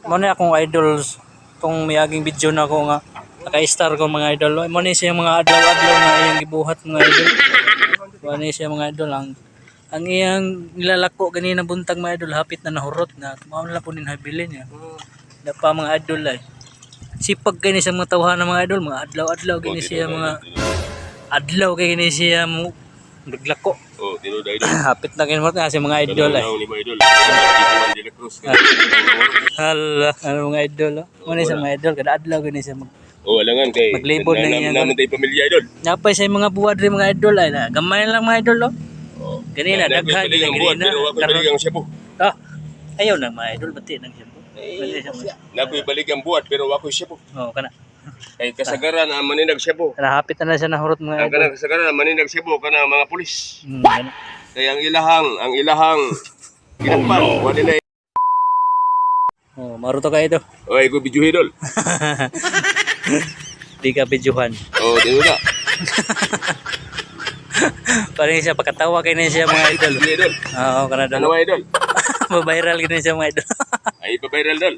Mo na akong idols tong miaging video na ako nga naka-star ko, mga idol. Mo ni siya mga adlaw-adlaw nga iyang gibuhat, mga idol. Mo ni siya, mga idol, ang iyang nilalako ganina buntag, mga idol, hapit na nahurot na mao na po nin habilin niya. Da pa, mga idol, ay. Sipag kay ni sa mga tawhan ng mga idol, mga adlaw-adlaw gini siya, mga adlaw kay gini siya mo naglako. Oh, tinuod, idol. Hapit na kini mo na siya, mga idol, ay. Kanang ni ba, idol? Kanang De La Cruz. Hala, ano, mga idol, oh. Mo ni sa mga idol kada adlaw gini siya mag Oh, alangan kay. Maglibod na iyang- Naman tayo pamilya, idol. Napay sa mga buwad rin, mga idol, ay na. Gamay lang, mga idol, oh. Oh. Ganina, daghan gina gina buhat, ganina. pero ako balik ang shabu. Ah, ayaw lang, mga idol, bati nang siya po. Bati siya mga. Nakoy balik ang buhat pero ako shabu. Oh, kana. Kay kasagaran ang maninag shabu. Kana hapit na na siya nahurot, mga Ang idol. kanang kasagaran ang maninag shabu kana mga pulis. Kana. Kay ang ilahang ginakpan, oh, no. Wala na. Oh, maruto ka ito. Oy, go video, idol. Di ka bidyuhan. Oh, tinuod na. Parang siya pagkatawa kay na siya, mga idol. Video, idol. Oo, kana Ano dol. ba, idol? Mabiral gini siya, mga idol. Ay, pa-viral, dol.